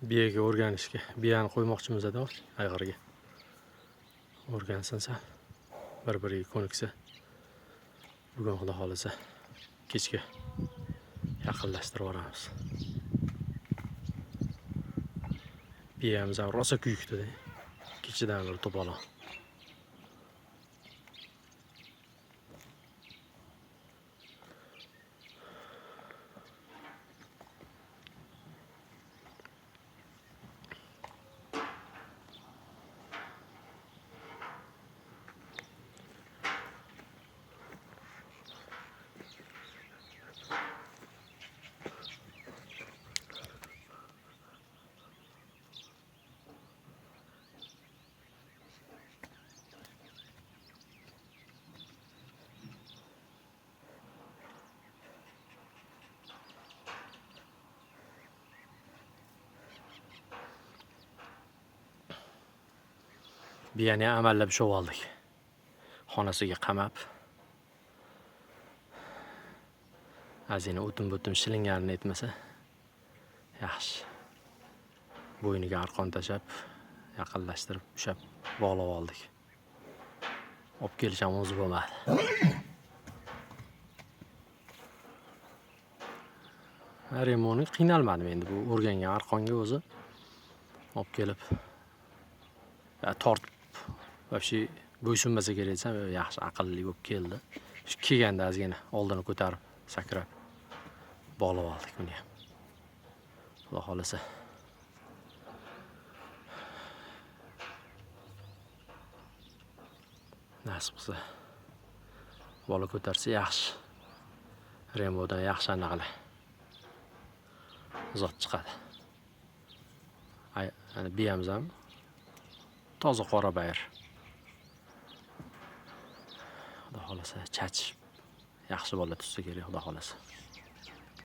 Biyaga o'rganishga. Biyani qo'ymoqchimiz edi ayg'irga. O'rgansin sal. Bir-biriga ko'niksa. Bugun xudo xolasa kechga yaqinlashtirib yuboramiz. Biyamiz ham rosa kuyikdi-da. Kechadan beri to'polon. Biyani amallab ushlab oldik. Xonasiga qamab. Azina o'tin-butin shilinganini etmasa yaxshi. Bo'yniga arqon tashab, yaqinlashtirib ushlab bog'lab oldik. Olib kelish ham o'zi bo'lmadi. Remoni qiynalmadim endi bu o'rgangan arqonga o'zi olib kelib tortib вообще bo'ysunmasa kerak desam, yaxshi aqlli bo'lib keldi. Shu kelganda ozgina oldini ko'tarib sakrab bog'lab oldik buni ham. Xudo xolasa. Nasib qilsa bola ko'tarsa yaxshi. Rembodan yaxshi anaqalar zot chiqadi. Ana biyamiz ham toza qora bayir. Xudo xolasa chach yaxshi bola tutsa kerak, xudo xolasa.